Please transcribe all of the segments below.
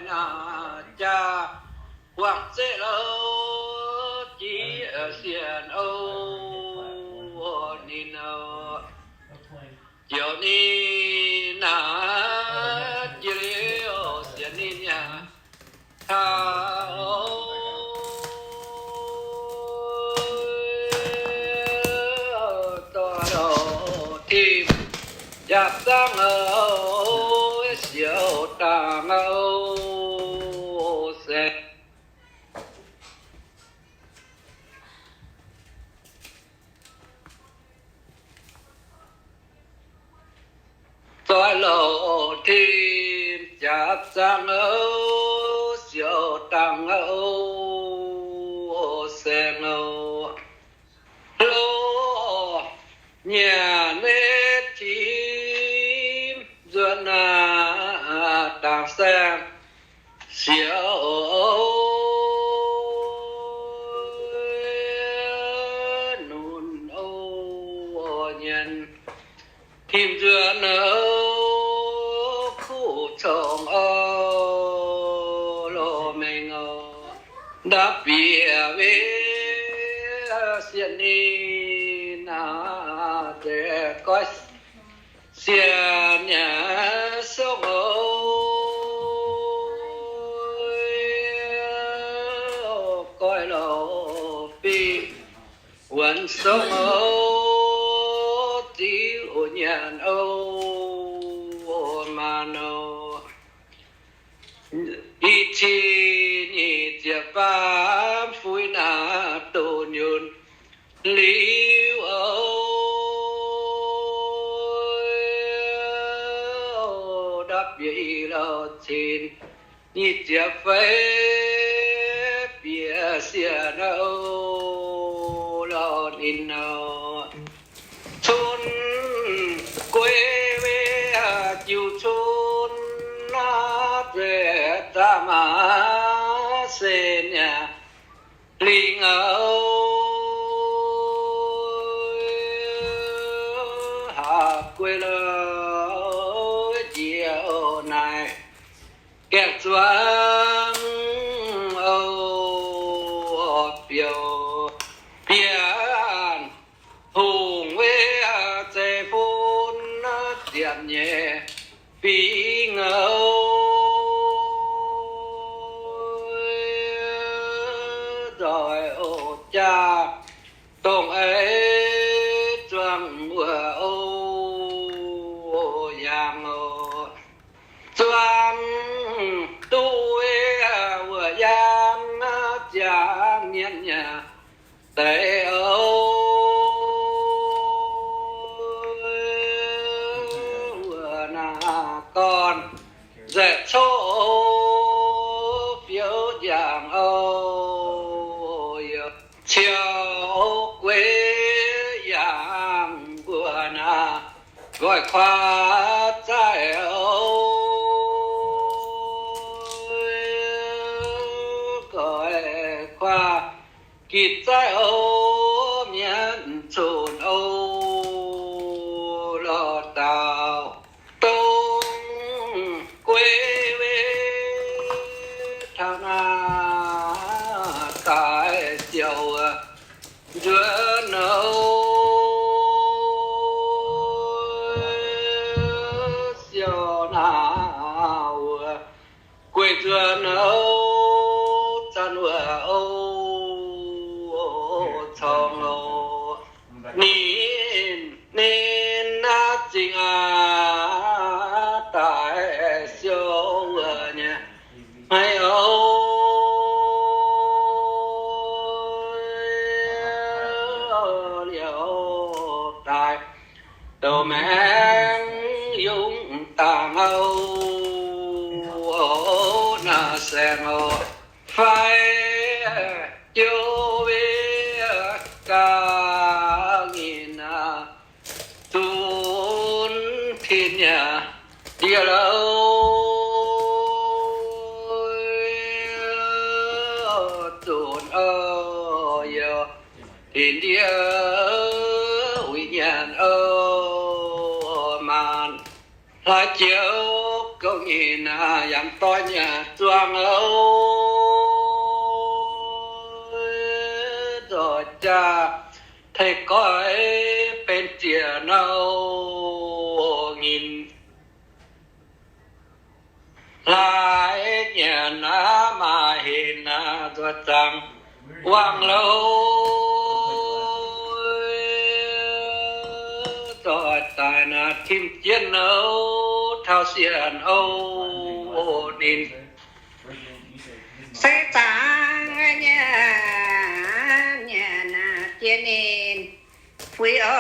naaic jaa guangc zeqv louh jiex sienx oc. Ninh oc, ziouc ninh naaic jiex liuz sienx ninh nyei taux doic loc tim jaax zangv oc, siouc dangh oc, saeng doic loc tim jaax zangv oc, siouc dangh oc, saeng oc. Loz nyanc nitv tim nzuonx naaic dangh saeng siouc nunc oc, nyanc tim nzuonx oc, kuv congx oc, loz mengh oc, ndapv bieqc wei sienx ninh naaic nzengc goiv sienx nyei songv oc, goiv loz fih wuonx songv oc, ziux nyanc oc, maanc oc. Ih cin nyic ziepc faam fuix naaic doqc nyunc liuz oc, ndapv bieqc i lauh cin nyic ziepc feix bieqc sienx oc, loz ninh oc. Cun guei wei jiu cun naaic zeiz zaqc maac se nyei lingh oc, haac guei louh njiec oc naaic gaengh zuangx oc, biouv bienv hungh wei zeiv fun ziepc nyeic fingx oc, nzoih oc jaa dongh eix zuangx wuov oc, yangh oc. Zuangx duqv wuov yangh ziangx mienh nyei deix oc, wuov naaic gorn nzaeqc coqv fiouv njang oc, ciouv gueix yangh mbuo naaic nqoi kuaav zaiv oc, nqoi kuaav gitv zaiv oc, mienh cunx oc, lorh dauh dongh gueix wei taux naaic daaih siouc nzuonx oc, siouc naaic wuov gueix nzuonx oc, zanc wuov oc, cong oc. Ninh, ninh naaic zingh aqv daaih siouc wuov nyei hmei oc, liouh daaih douc maengx yungz dangh oc, naaic saeng oc, fai jiouv wei gaax nyinh aqv, zunc tin nyei ndie-louh, zunc oc youh tin ndie uix nyanc oc, maanc hlaax joux Gouv nyei naaiv yangh doiv nyei zuangx oc, nzoih jaa tengx goiv benx ziec nouh nyinh. Hlaaix nyei naaiv maaih henv naaiv nzoih zaangc wangc louh, nzoih daaih naaiv tim jienv nouh taux sienh ouh ninh se zaangc nyei, nyei naaiv jiex ninh fuix oc,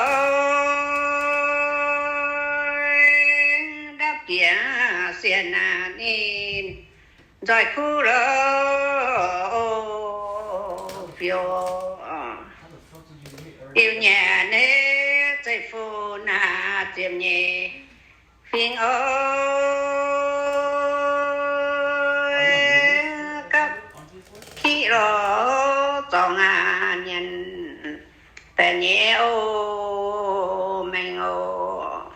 ndapv bieqc sienh naaiv ninh nzoih kuv louh fiuv. Iu nyei naaiv zeiv-fun naaiv ziepc nyeic fingx oc, gapv kiv louh zorngx aqv nyanc baeqc nyei oc, mengh oc.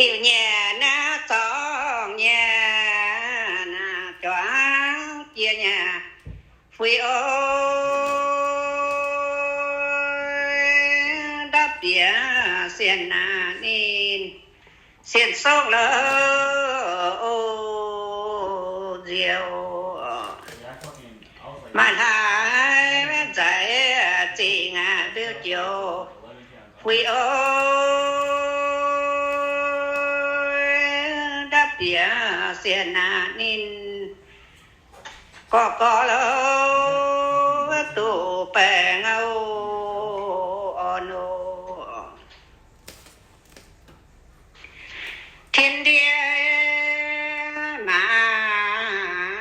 Iu nyei naaiv zorngx nyei naaiv juangc jiex nyei fuix oc, ndapv bieqc sienh naaiv ninh sienh sokv louh oc, nzioux maaih hlaaix nzaix zingh aqv, mbiouv joux fuix oc, ndapv bieqc sienh naaiv ninh gorx gorx louh duqv baengh oc, orn oc. Tien ndie maanc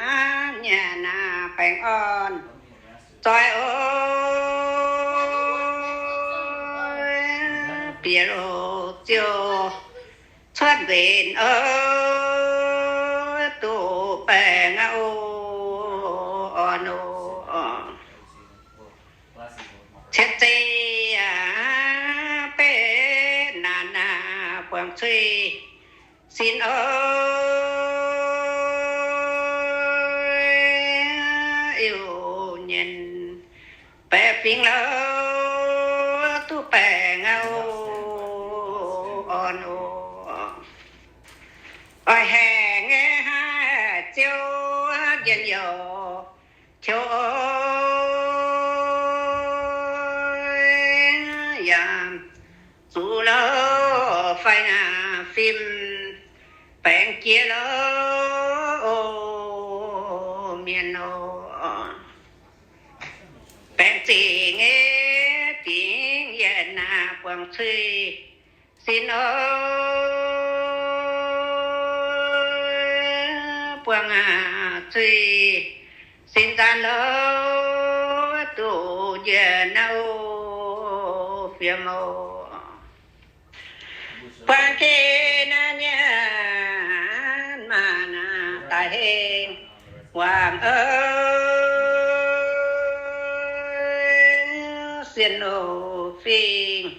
nyei naaiv baengh orn zoih oc, bieqc loz ziouc cuotv mbenc oc, duqv baengh oc, orn oc. Cietv zeiv aqv, betv naanc aqv, buangh cuiv sin oc, iu nyinh baeqc fingx louh duqv baengh oc, orn oc. Oix haengh nyei haih ziouc njien-youh qiu oc, yaac zuqc louh fai naaiv fim baengc jiex louh oc, mienh oc. Baengc zingh nyei dingc yietc naaiv buangh cuiv sin oc, buangh cuiv sin nzaanx louh duqv njiec naaiv oc, fiem oc. Buangh jiex naaiv nyanc maanc naaiv daaih hengx wangc oc, sienh oc fingx,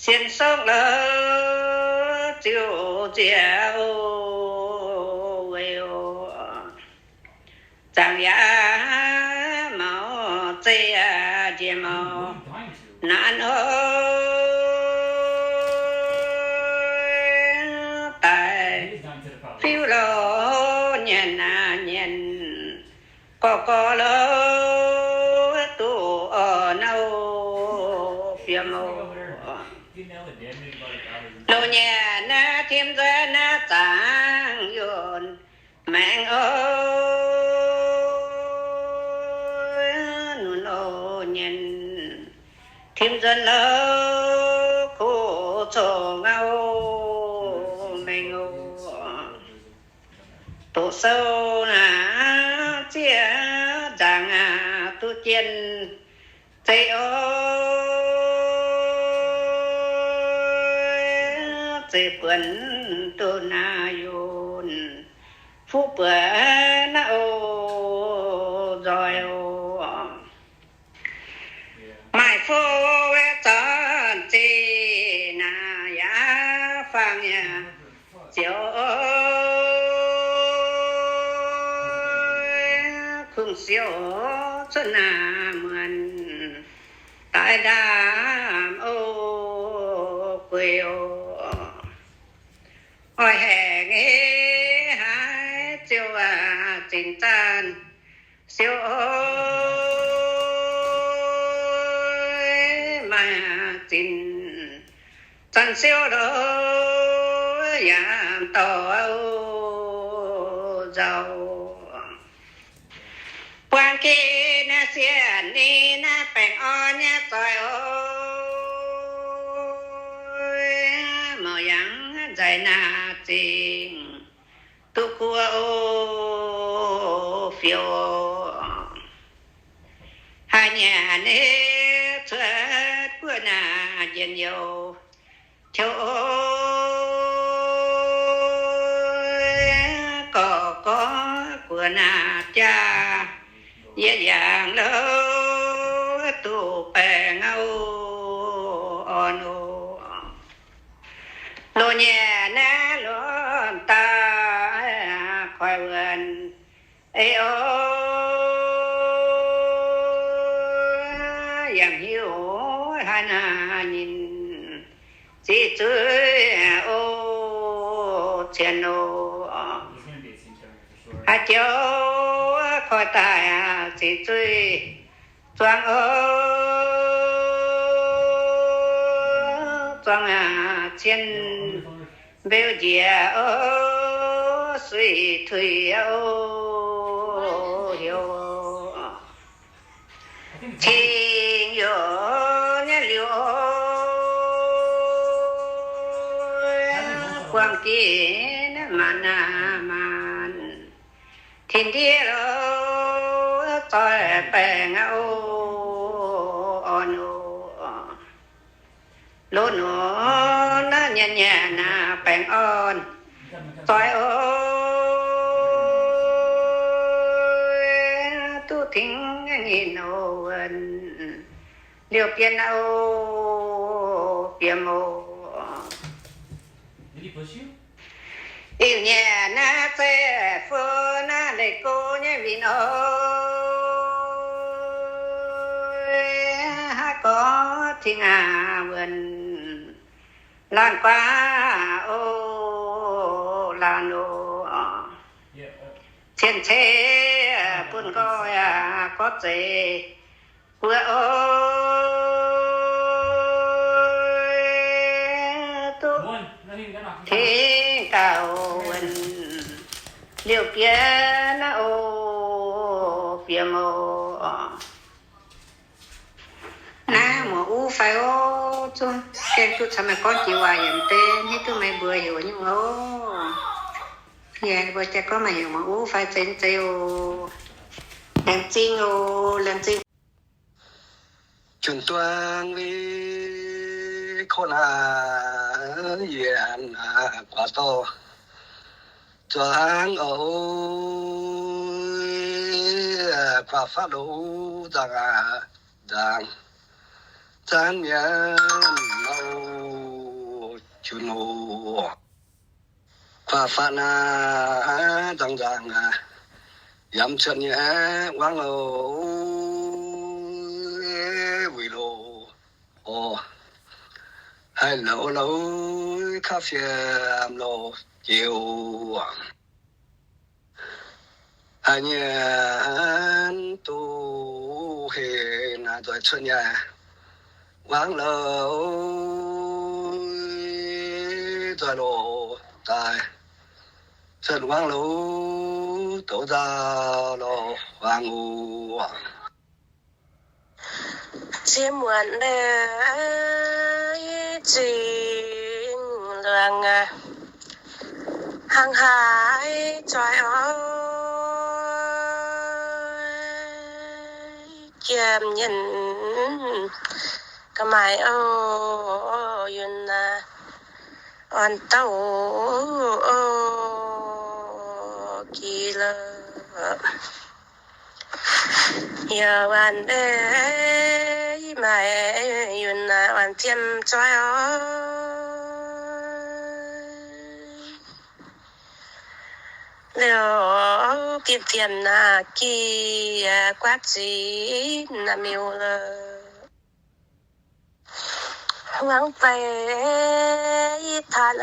sienh sokv louh ziouc nziex oc, weic oc. Zaangc yaac maux, zeiv yaac njiec maux naanc oc, daaih fiuv louh nyanc aqv nyanc, gorx gorx louh duqv orn oc, fiem oc. Loz nyanc naaiv tim nzuonx naaiv zaangc yunh maengx oc, nunc oc nyanc tim nzuonx louh kuv congx oc, mengh oc. Doqc sou naaiv zieqv nzaangc aqv, duqv jien zeiv oc, zeiv buonc duqv naaiv yunh, fuqv buonc naaiv oc, nzoih oc. Maaih fuqv zornc zeiv naaiv Ziouv, kungx siou cuotv naaic muonc daaih ndaamv o guei oc. Oix haengh haiz Ziouv aac, zinh zanc siou oc, maaih zinh zanc siou loz yaac dorh nzauh. Buang ginh naaiv sienx ninh naaiv baengh orn nyei zoih oc, mouc yangh nzaic naaic zingh duqv guoqv o fiou. Haaix nyanc cuotv guoqv naaic njien-youh, gorqv-gorqv guoqv naaic jaa, yie yangh louh duqv baengh o orn oc. Loz-nyanc naaiv lorz daaih koi wuonc ei oc, yaac hiuv haaix naaic nyinh ziqc zuiz o cien oc. Haaix joux koi daaih ziqc zuiz zuangx oc, zuangx cien mbeu njiec oc, suiv tuix oc, heuc cing youc nyei liuz oc, buangh jiex maanc maanc tin-ndiev loh, zoih baengh oc orn oc. Loz-hnoi naaiv nyanc nyanc naaiv baengh orn zoih oc, duqv tingx nyinh oc wuonc liouh bienv oc, biemh oc. Iu-nyieqc naaiv zeiv-fun naaiv leih go nyei winh oc, haaix gorx tingx aac wuonc laanh guaav oc, laanh oc. Cien-ceqv bun nqoi aac gorx zeiv guoqv oc, duqv tingx gauh wuonc liouh bienv oc, biemh oc. Naaiv muoz uv fai oc, zungv gaengh duqv caux meih gorngv jiex waac yaac deix, hiuv duqv meih mbuox heuc nyungc oc. Yie mbuo jaa gorngv meih heuc muoz uv fai zeiz zeiz oc. Laengz zingh oc, laengz zingh. Junc duangv wei ko naaic yienc guaax dorh zuangx oc, guaax fatv loz nzangc aac, nzangc zanv mienh oc, junc oc. Guaax fatv naaic nzangc nzangc aac, yaac cuotv nyei wangv oc, wuic loz oc, haih louz louz kaav fiem loz jiex oc. Haaix nyanc duqv heh naaic nzoih cuotv nyei wangv loz, nzoih loz daaih cuotv wangv loz, douz nzauh loz huaang oc. Ziex muonc naaiv zingh luangh aac, hnangv haaix zoih oc, jiem nyienh ga'maaih oc, yunh aac, orn dauh oc, gi lorqc. Yaac waanc maiv maaih yunh aac, waanc jiem zoih oc. Liuz, diemh diemh naaiv gih guaav zinh naaiv miuc lorqc. Hmuangv feix taux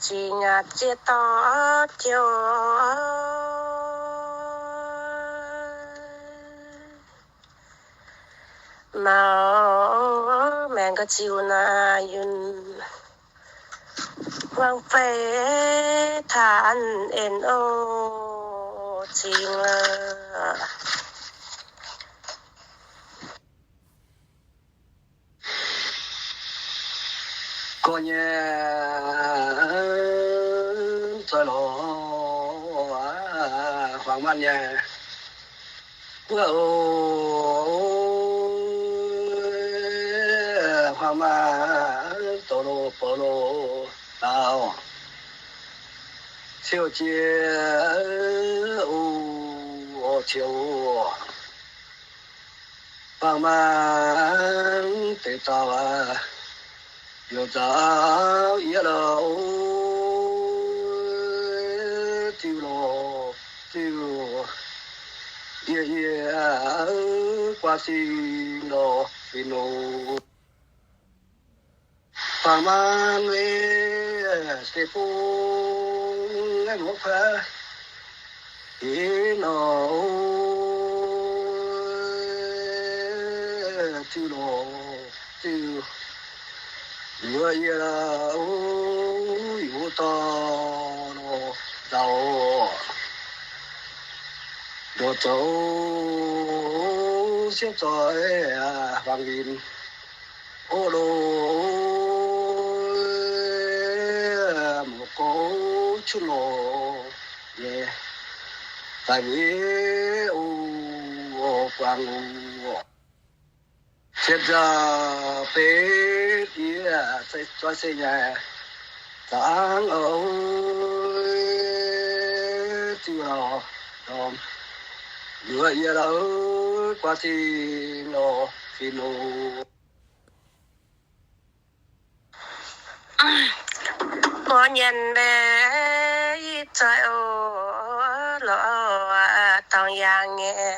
zingh aqv, ziex dorh jouh. Maux maengx ga'ziux naaiv yunh, hmuangv feix taux en o zingh lorqc. Gorx nyei, zoih lorz huaang maanh nyei wuov oc. Huaang maanh douz loz boux loz daaux, ciouv jiex oc, ciouv oc. Huaang maanh deix dauh aqv, youc nzaaux yie lorqc, diuh lorqc diuh, yie yie guaav zinh lorqc fih nor. Huaang maanh maiv se bung maiv muoqv kuaaiv, ih nor diuh lorqc diuh, yuoqv yie lorqc, yuoqv dorh lorqc nzaaux, ndoqc zoux siepv zoih huaang win. Oc loz, mouc gorx qutv loz nyei, daaih mbuo oc, buangh oc. Ziepc nzaauc betv yie zoih se nyei, zaangc oc, diuh lorqc ndorm, yuoqv yie lorqc, guaav zinh lorqc fih nor. Mbuo nyanc mbaeqc zoih oc, lorz dorngx yaangh nyei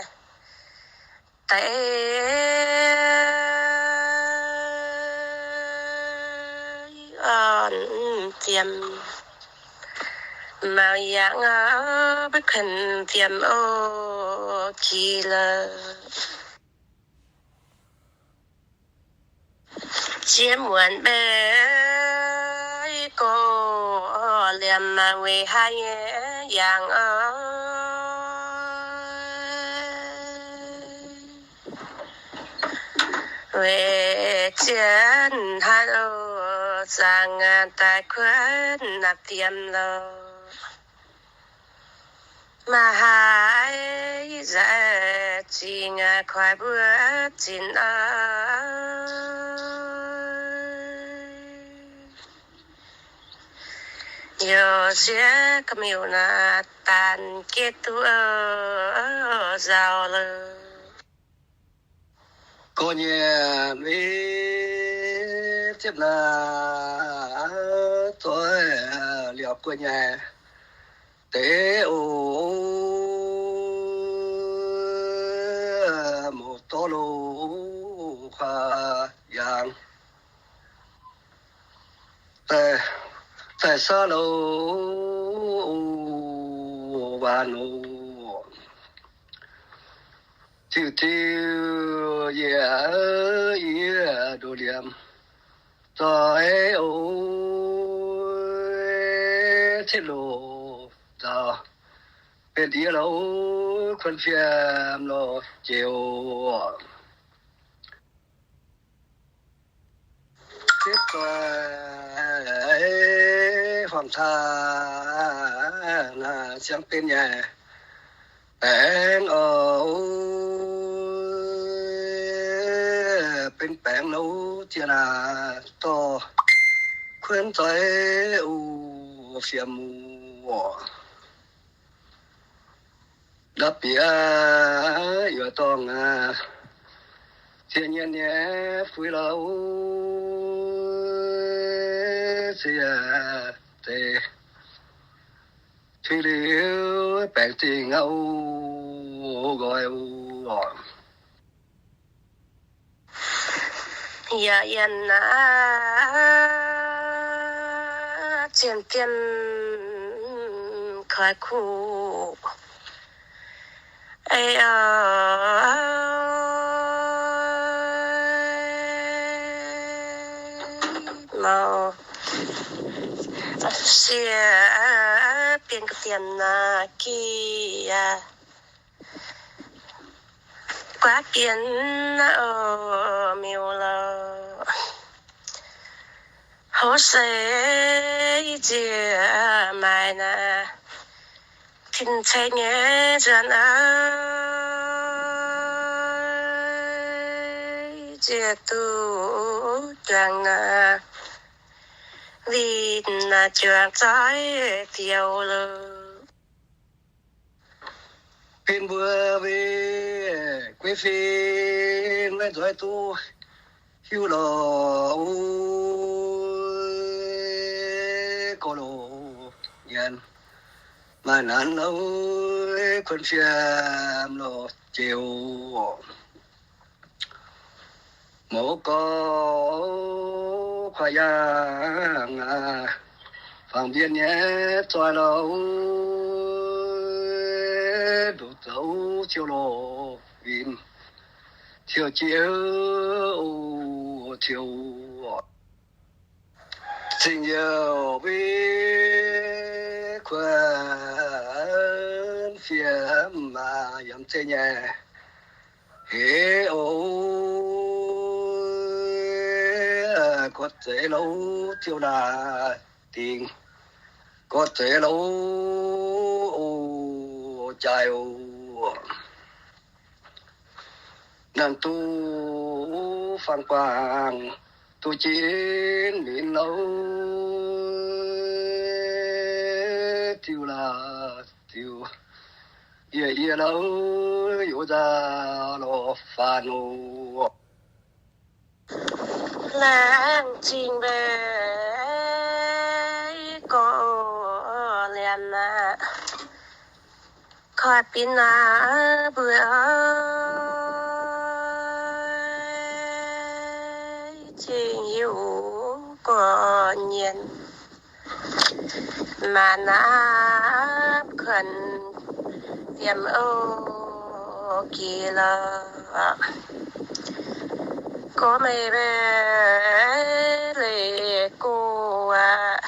deix orn fiem. Maux yaangh oc, maiv kuonx fiem oc, ki lorqc. Jiex muonc mbaeqc gox liemh maaih weic haaix nyungc yaangh oc. Weic zien haaix loz zaangc daaih kuonx naaiv fiem loz. Maaih haaix nzaic zingh koi mbuo zinx oc. Youc sieqv ga'miuc naaic daanh jieqv duqv nzauh lorqc. Gorx nyei, maiv ziepv naaiv zoih liouc gu'nyuoz deix oc. Mouc dorv loz huaang yaangh daaih, daaih saav loz waac nor. Ziuc diuh yie, yie ndoqc liemh zoih oc. Cietv loz nzauh benx yie loz kuonx fiem loz jiex oc. Cietv zoih huaang caa naaic siang benx nyei baengc oc. Benx baengc nor ziex naaic dorh kuonx zoih oc, fiem oc. Ndapv bieqc yuoqc dorngh aqv, zieqc nyienh nyei fuix lorqc, se deix Fih liuz baengc zingh auv nqoi oc. Yaac yienh aqv, zien dien koi kuv. Ei oc, maux sieqv bienh ga'diemh naaic gih aqv. Guaav dien oc, miuc lorqc. Hoz seix zieqc maaih naaic, tin-ceix nyei nzuonx aqv, zieqc duqv juangc naaic, linh naaic juangc zoih diouz lorqc. Fin mbuo mbuo guei fin maiv nzoih duqv hiuv lorqc. Gorx-youz nyanc maaih naanc lorqc, kuonx fiem lorqc joux. Mouz gorx kuaaiv yaangh aac, fangx mbienx nyei zoih lorqc, nduqc zoux ciouv lorqc, win ciouv jiex oc, ciouv. Zingh youh mbuo kuonx fiem aac, yaac zeiz nyei heix oc. Gorx-zeiv lorqc, ziouc naaic dingc, gorx-zeiv lorqc, oc, jaaix oc. Naaiv duqv fangx guangc, duqv jiex minc lorqc, diuh laac diuh, yie yie lorqc, youz nzaac lorqc faanv oc. Laengz zingh mbuo gorx-liemh aac, koi binc aac mbuo oc, zingh hiuv gorx-nyienh maaih naaiv kuonx fiem oc, gih lorqc. Gorx meih mbuo leih go aqv,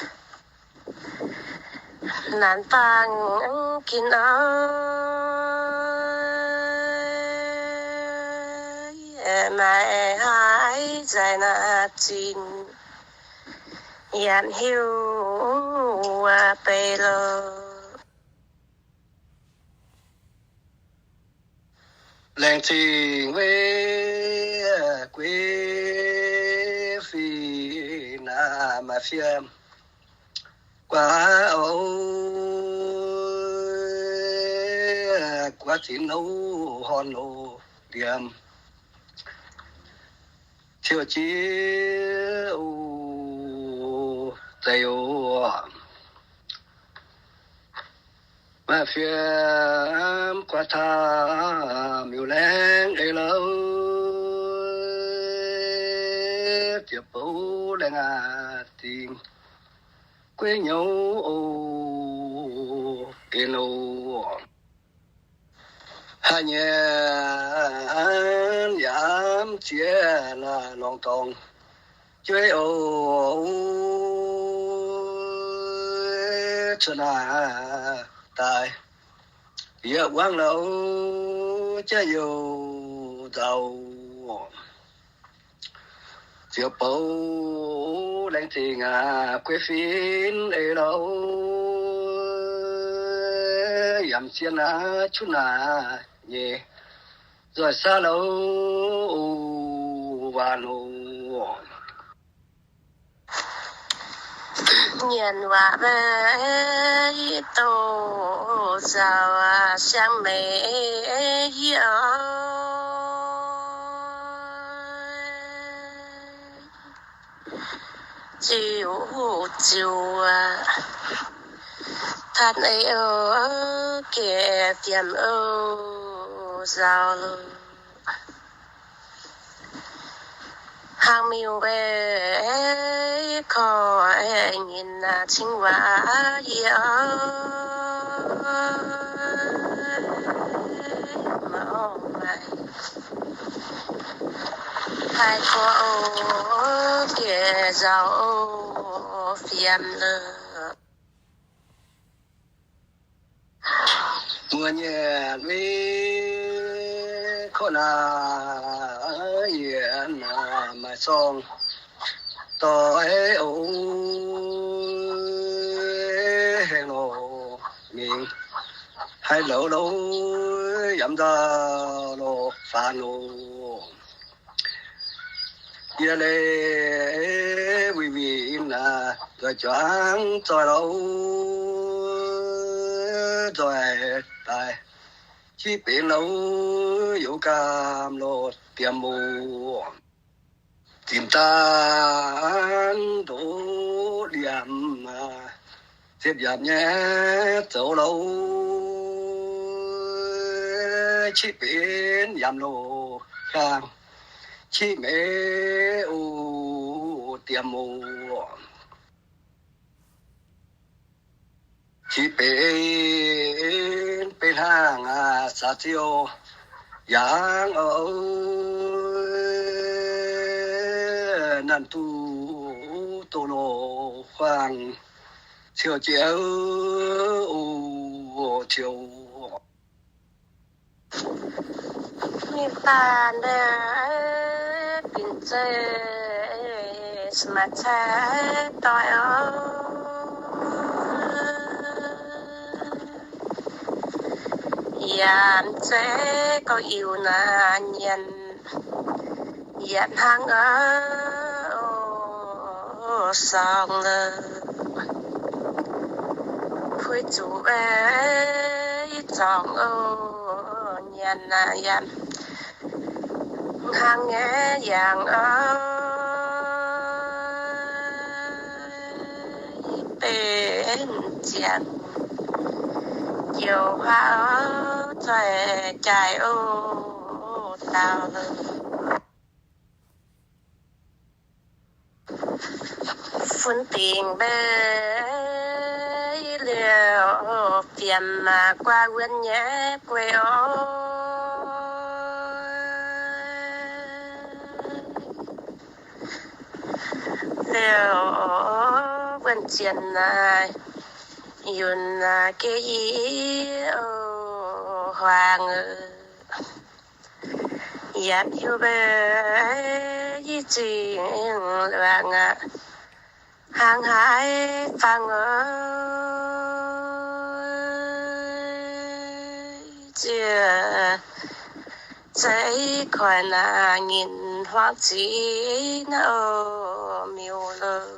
naanc bangc ginv oc, maaih haaix nzaaih naaiv zingh, yaac hiuv beiv lorqc. Laengz zingh mbuo guei fin aac, maaih fiem guaav oc, guaav zinx oc, horn oc, liemh ciouv jiex oc, zeiz oc. Maaih fiem guaav taav miuc laengz eix lorqc, ziepc bouv laengz aac dingc guei nyouz oc, en oc. Haaix nyungc yaac ziex naaiv lorngx dorngx jueiv oc, cuotv naaiv daaih yie wangv lorqc, jaax youh nzauh. Ziouc bouv laengz zingh aac, guei fin eix lorqc, yaac sien aac, cuotv naaiv nyei nzoih saav lorqc, waanc oc. Nyanc waac mbuo douz nzauh siang meix yie oc. Ziux ziux aac, Taan ei oc, jiex fiemx oc, nzauh loh. Hnangv miuc mbaeqc korv nyinc cingx waac yie oc, mauv maaih haih korv oc, jiex nzauh oc, fiemx loh. Muoz-nyienc mingh korv naaic, yie naaic maaih sorng doic oc, hengx loh mingh haaix louh louh, yaac nzauh loh faanx loh. Yie leiz winh winh naaic, nzoih juangc zoih loh, nzoih daaih qiex benx loh, youz gaamh loh, diemx muoz. Zinh daaih ndoqv liemh, ziepc yiemc nyei zoux loh, qiex benx yamh loh, hiaang qiex meix oc, diemx muoz. Qiex benx, benx hnaangx aac, saax ziouc yangh oc, nanv duqv doz loh huaang, ciouv jiex oc, ciouv. Mingh daaih naaic, binc zeiv maaih cai doic oc. Yaac mv zeiz gorngv iu naaic nyienc yietc hnangv oc, sorng loh. Puix zuqc zorngx oc, nyienc naaic yaac hnangv nyei yangh oc, benx ziangx jouh huaav oc, zoih jaaix oc, daauh loh. Funx dingc mbaeqc liouh, fiemx maac guaav wuonv nyei guei oc. Liouh wuonv zienh naaic, yunc naaic geh i oc, huaang oc. Yietc hiuv mbaeqc i zingh luangc aqv, hnangv haaix fangx oc, ziec zeiv koiv naaic nyinh huaang ziqc naaiv oc, miuc loh.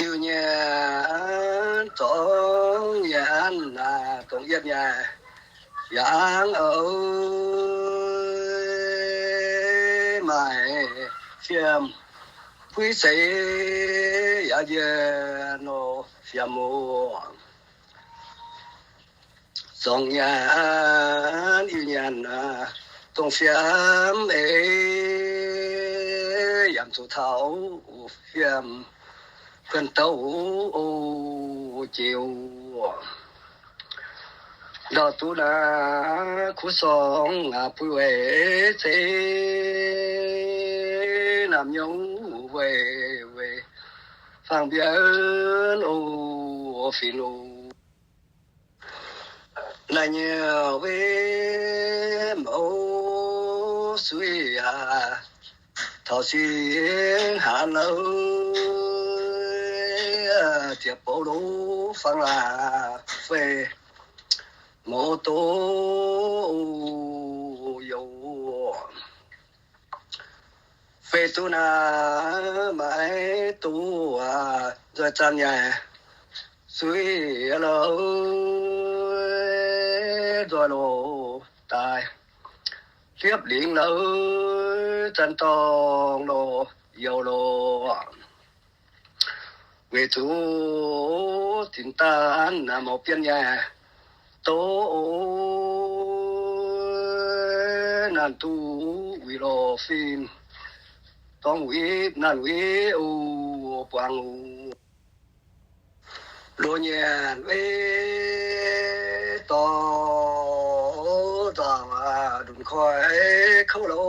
Iu nyanc zorngv nyanc naaic, dongh yietv nyanc yangh oc, maaih fiem puix seix yaac njiec nor fiem muoz. Zorngv nyanc, iu nyanc, dongh fiem eix, yaac zuqc taux fiem kuonx douc oc, jiex oc. Ndau duqv naaic kuv sorng aac, bun weic zeiv naamh nyouv weic, weic fangx mbienv oc, fingx oc. Naaiv nyei weic mouz suiv aac, taux singx haanz louh, ziepc bouv loz fangx laac fei mouz doz youz. Fei duqv naaic maiv duqv aac, nzoih zanc nyaaic suiv louh, nzoih loz daaih liepv lingc louh, zanc dorngh loh youz loh. Weic zuqc dinx daaih naaiv mouc bienh nyei, doqc naanc duqv uix loz fin, dorngx uix naanc uix oc, buangh oc. Loz nyanc wei dorh nzauc lunx koi kouv loz,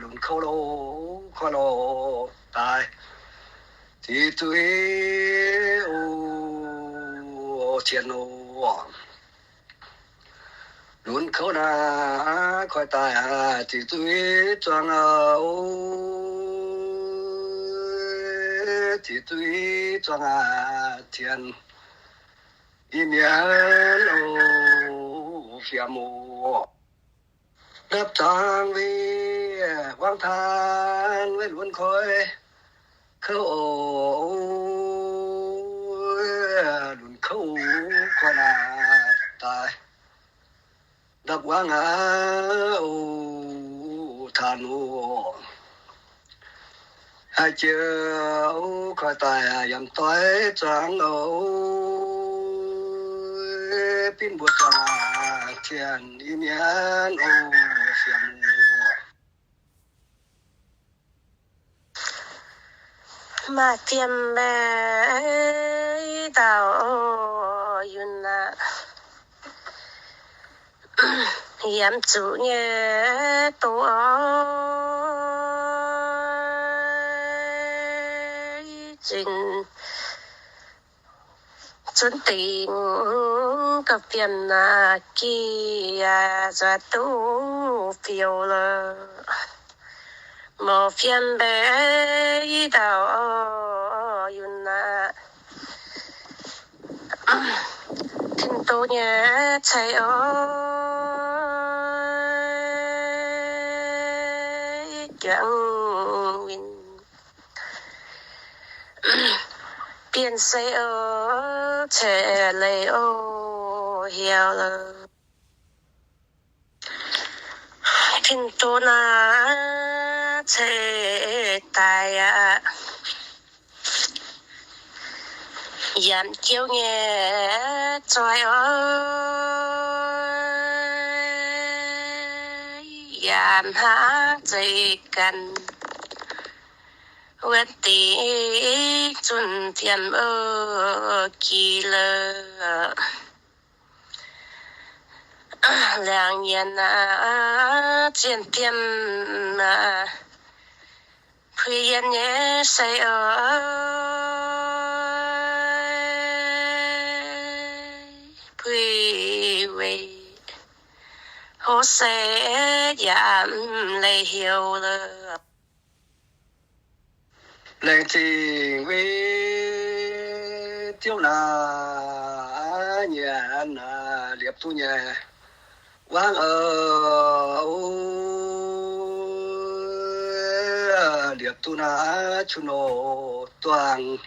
lunx kouv loz koi loz daaih ziqc zuiz oc, cien oc. Lunx kouv naaiv koi daaih ziqc zuiz zuangx oc, ziqc zuiz zuangx aqv, cien Iu-Mienh oc, fiemx oc. Ndapv zaangc wei, wangv taan wei lunx koi kouv oc, lunx kouv koi naaiv daaih ndapv wangv aqv oc, taan oc. Haaix jiex oc, koi daaih yaac yamc doix zuangx oc, binv mbuo zuangx cien Iu-Mienh oc, fiemx oc. Maaih fiem mbaeqc dauh oc, yunh aac, yaac zuqc nyei doz oc, zinh zunv dingc gauh fiem naaic gih yaac nzuonx duqv fioux lorqc. Mouc fiem mbaeqc dauh oc, yunh aac, tin-dorngh nyei ceix oc, juangc winh bienh seix oc, ceix leiz oc, hiuv lorqc. Tin-dorngh naaiv ceix daic aqv, yaac jouv nyei zoih oc, yaac hnangv zeiz ganh wuonv dingc zunh fiem oc, gih lorqc. Laangz nyienx aac, zien fiem aac, puix yienh nyei seix oc, puix weic hov seix yaac mv leih heuc lorqc. Laengz zingh wei diuv naaiv nyanc naaiv liepc duqv nyei wangv oc, liepc duqv naaiv qun oc, duangh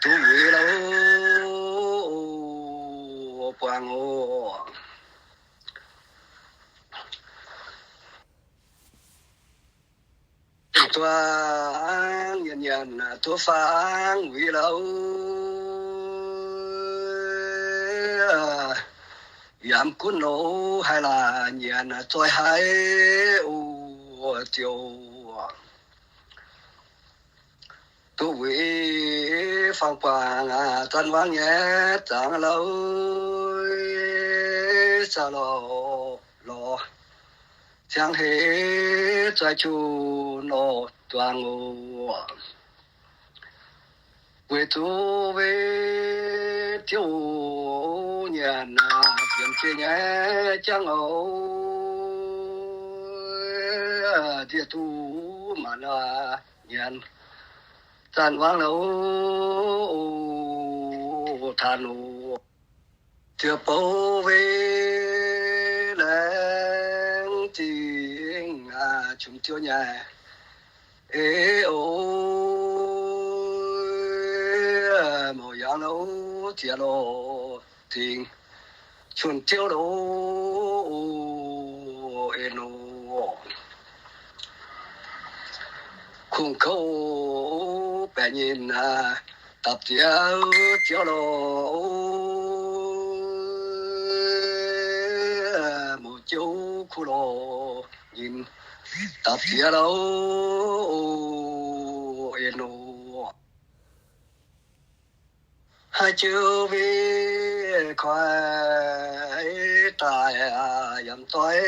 duqv wuic lorqc, buangh oc. Duqv nyanc nyanc duqv fangx wuic lorqc, yaac mv gunv loz haih laaix nyanc zoih haic oc, ziouc duqv wuic fangx buangh zanc wangv nyei zangx lorqc, zaqc lorqc lorqc, ziangh heix zoih qun oc, duangh oc. Weic zuqc wei diuv nyanc naaiv ziemx jiex nyei jangv oc, nziex duqv maanc nyanc zanc wangv lorqc, taan oc. Ziouc bouv wei laengz zingh qumx diuv nyei eix oc, mouc yaac lorqc, ziex loz zingh qumx diuv lorqc, en oc. Kungx kouv baeqc nyinh dapc diex ziouv loh, muc jiouv kuv loh nyinh dapc diex loh, en loh. Haaix jiu mbiv koi daaih yaac doix,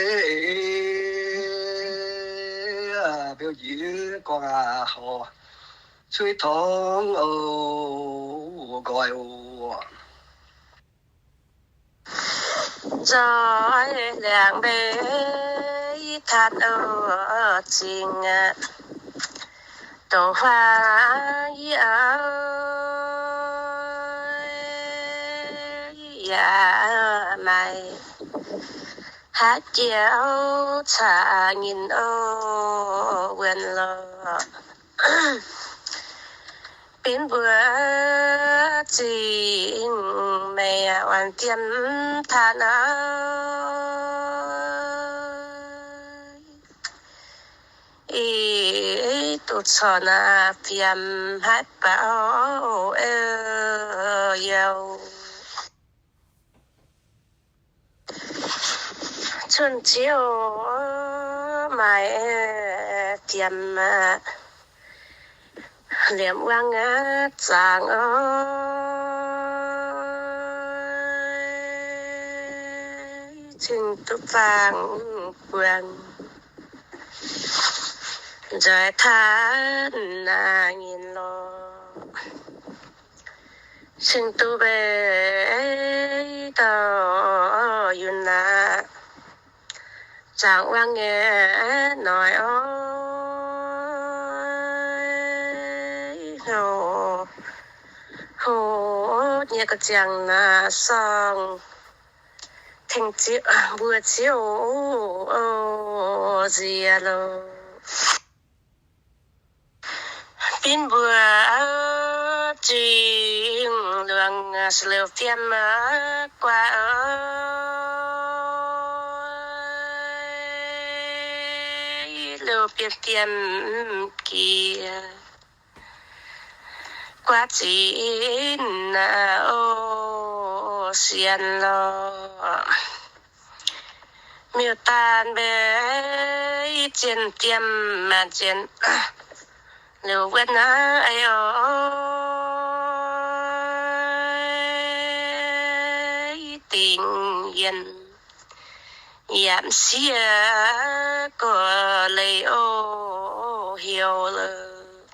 mbiouh njiec gorngv aac horc cuiv torngv oc, nqoi oc. Nzoih liangx mbeix taan oc zingh aqv, dongh huaang yie oc, yaac maaih haaix jiex caux nyinh oc, wuonh loh. Binv mbuo zingh meih oix dien taan oc. Ih duqv corc naaiv fiem haiv baac youh. Cun-ziouv maaih fiem liemh wang zaangc oc, cing duqv zaangc buonc nzoih taan naaiv nyinh lorqc. Cing duqv mbeix dauh yunh aac, zaangc wang nyei noic oc, hoc nyei ga'ziangh naaiv sorng tengx ziouv, mbuo ziouv oc, nziex loh. Binv mbuo zingh luangc se liuz fiem guaav oc, liuz fiem fiem jiex guaav zinh oc, sienx lorqc. Miuc-daanh mbeix zien fiem maanc zien liuz wuonv naaiv oc, dingc yienh yaac m'sieqv gorx-leiz oc, heuc lorqc.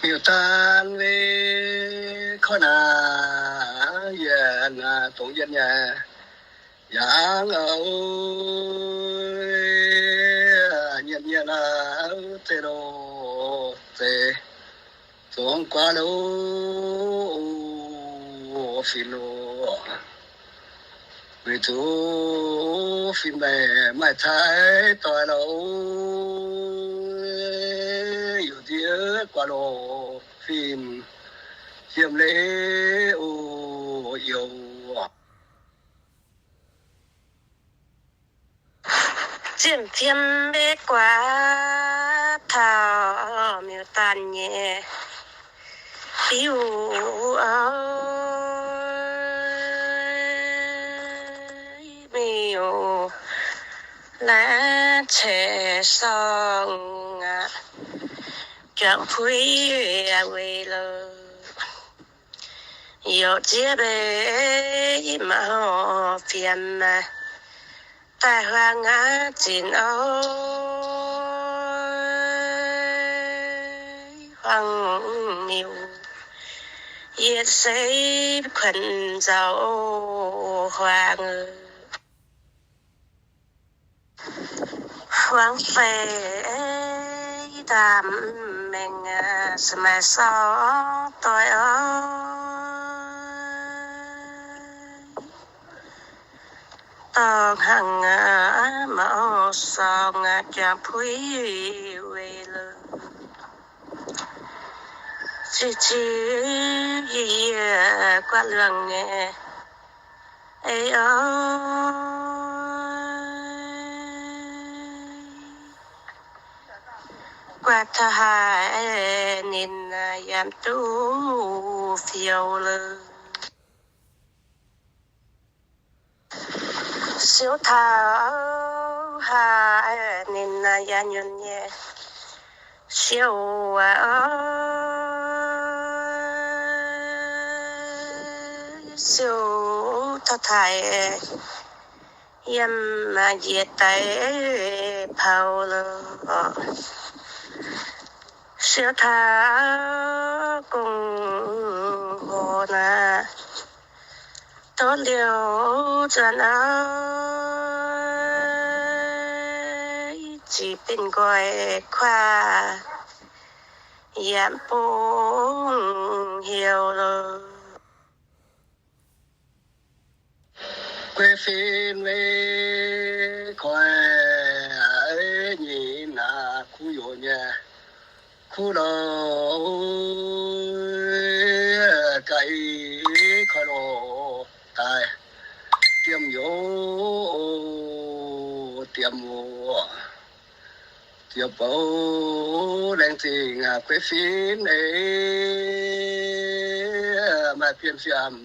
Miuc-daanh mbeix koiv naaic yie naaic dongh yienh nyei yangh oc, yienh nyei naaic zeiv loh, zeiv zungv guaav loh, fim loh. Weic zuqc fim meih maaih cai doix loh, youc ndiev guaav loh fim, yiem leiz oc, youc. Zien fiem mbeix guaav taux miuc-daanh nyei biuv oc, miuc laengz ceix sorng aqv, juangc puix weic loh. Youc ziex mbeix mauv fiem daaih huaang aqv zinc oc, huaang miuc yietc seix kuonx nzauh huaang. Huaang feix ndaamv maengx se maaih sorng doix oc, dorh hnangv mauv sorng juangc puix weic loh. Ziqc ziqc yie yie guaav luangh nyei ei oc. Guaax taux haaix ninh yaac duqv fioux lorqc. Siouv taux haaix ninh yaac nyunc nyei. Siouv aac, siouv taux taaix yiem njiec daaih poux lorqc. Siouv taux gong-hoc naaic, tov liouh zuonx aqv, ziqc benx nqoi kuaaiv yaac bung heuc lorqc. Guei fin mei koiv nyei naaic kuv youz nyei kuv loh, ga'naaiv koiv loh daaih diemh youz diemh wuov. Ziouc bouc laengz zingh guei fin ei, maaih bienh fiem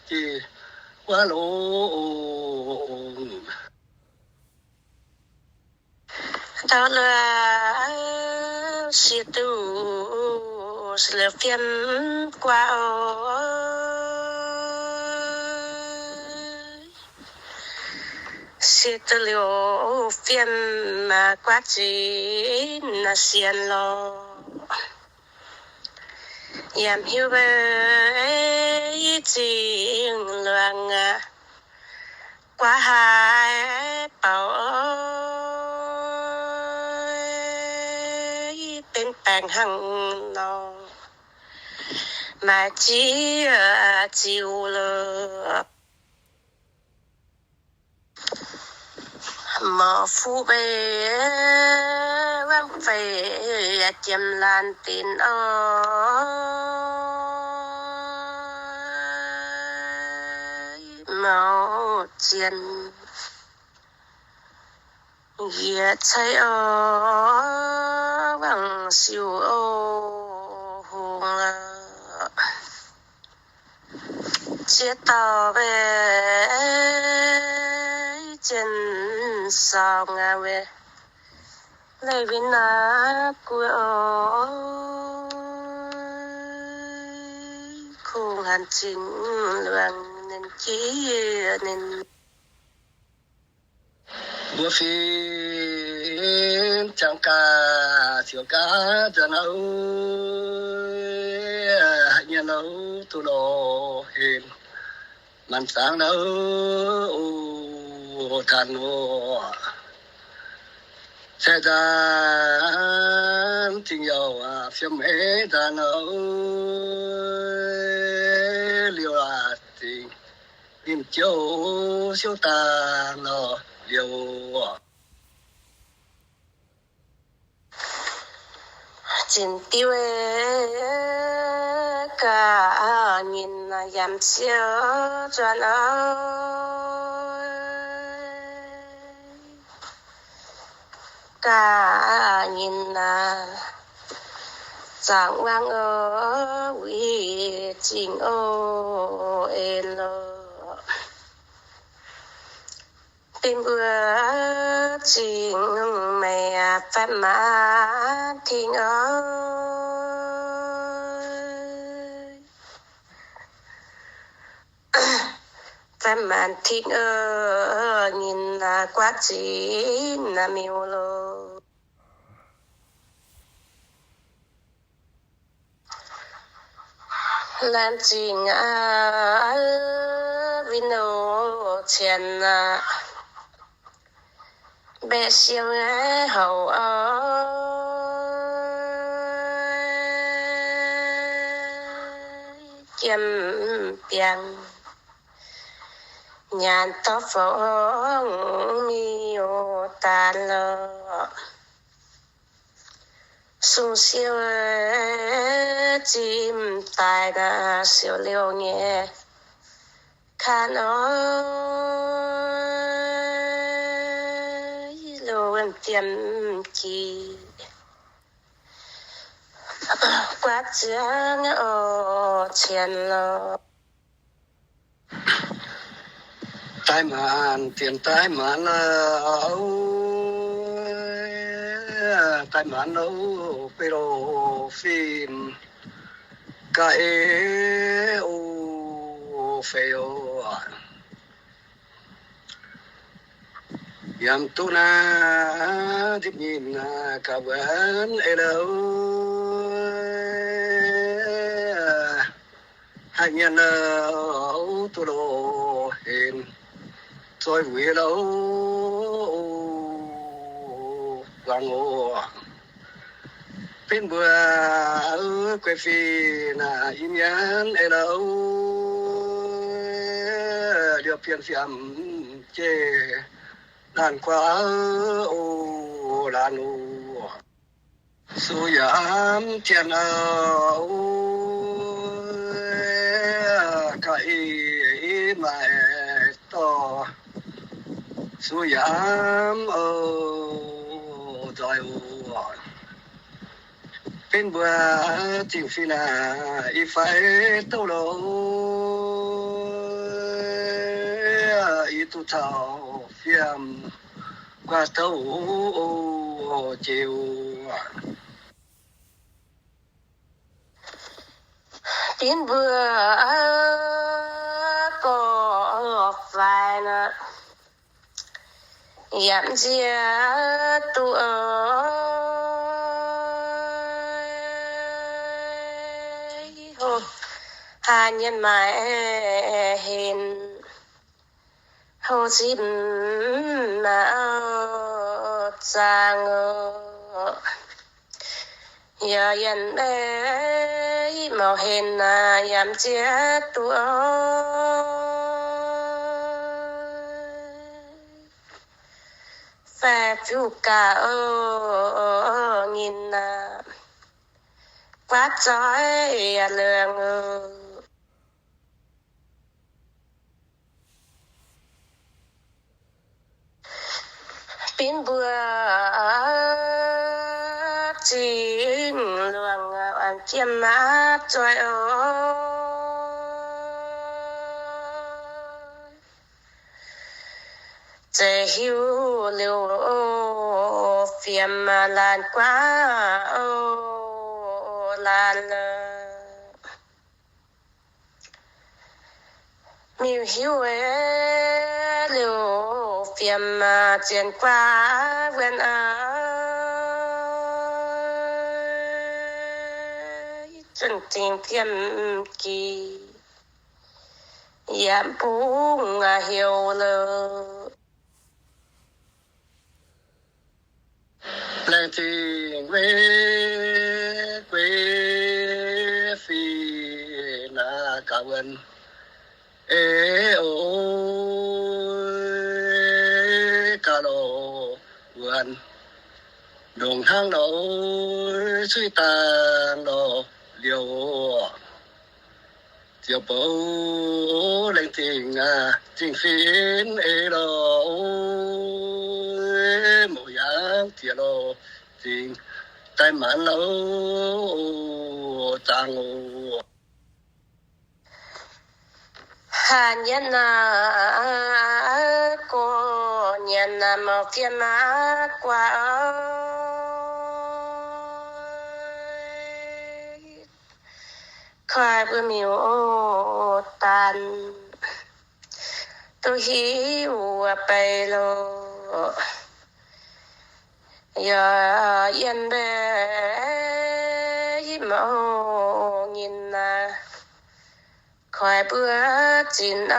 jiex wuov longx. Ndau luoqc siex duqv liouh fiem guaav oc. Siex duqv liouh fiem guaav zinh sienx lorqc. Yaac hiuv mbuo zingh luangx guaav haaix baaux benx baengc hnangv nor, maaih ziex ziux lorqc. Mouc fuqv mbeih wangv fei yaac jiem laanh dinc oc. Mouc zienh yietc cai oc, wangv siou oc, hungh aqv. Ziex dauh mbeih zienh saaux aqv mbeih, leih win aqv guoqv oc. Kungx hanc zinh luangx ninh jiex ninh. Mbuo fin ziangx gaax ziouc gaax nzanc aqv, nyienx louh duqv loh henv, maanc zangx aqv, o, tanh oc. Cai nzanc zingh youh fiem meix nzanc aqv, liouh aac zingh ninh jouv siouv daaih nor liouh. Zinh diuv ga'nyinc yaac siouv zuonx oc. Ga'nyinc zaangc wangv oc, wuic zingh oc, en loh. Bun mbuo zingh meih aqv, fatv maanc tingx oc. Fatv maanc tingx oc, nyinc aqv, guaav zinh aqv, miuc loh. Laanh zingh aqv, win oc, cienx aqv, mbaeqc siou houc oc, jiem biangh nyaanh dorv fongc miuc daanh loh. Sung siou zimv daaih naaic siouc liouh nyei kanh oc, loh wuonh fiem jiex. Baav ziangx oc, cien lorqc. Daaih maanc dienx daaih maanc lauh, daaih maanc lauh, fei loh fim ga'eix oc, fei oc. Yaac duqv naaiv ndipv nyinh ga'wuonx eix lauh, haih nyanc lauh, duqv loh henv, zoih wuic lauh, guangc oc. Benx mbuo guei fih naaic i mienv eix lauh, liouh bienh fiemh jeiv laanh guaax oc, laanh oc. Suv yaac mv tien oc, ga'eix maaih dorh. Suv yaac mv oc, nzoih oc. Benx mbuo zingh fih naaic i fai douc loh, i duqv caux fiem guaax douc oc, jiex oc. Benx mbuo gorx-faix nor, yaac mv nziex duqv oc, haaix nyungc maaih henv, houv zipv maaih zaangc oc. Yaac yienh maiv mauc henv naaic, yaac mv nziex duqv oc, faix fiuv gaax oc, nyinh naaic, guaav zoih yaac luangc oc. Benx mbuo zingh luangc an jiem maiv zoih oc, zeiz hiuv liuz fiem laanh guaax oc, laanh lorqc. Miuc-hiuv liuz fiem zien guaax wuonx oc, zunh dingc fiem gih yaac mv bungx heuc loh. Laengz zingh weic guei fih naaic gaax wuonx eix oc, gaax loh wuonx ndongc hnangv loh, suiv dangh loh liouh oc. Ziouc bouc laengz zingh aac, zingh fin eix loh, mouc yaac ziex loh, zingh daaih maanc loh, zaangc oc. Haaix nyungc naaic, gorx-nyanc naaic, mouc fiem maiv guaax oc, koi mbuo miuc-daanh duqv hiuv beiv loh, yaac yienh maiv mouc nyinh naaic, koi mbuo zinc oc,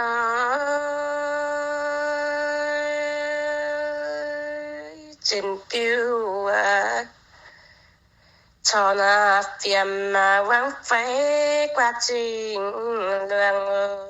zinc biuv aac, corc naaic fiem aac, wangv feix guaax zingh luangc oc.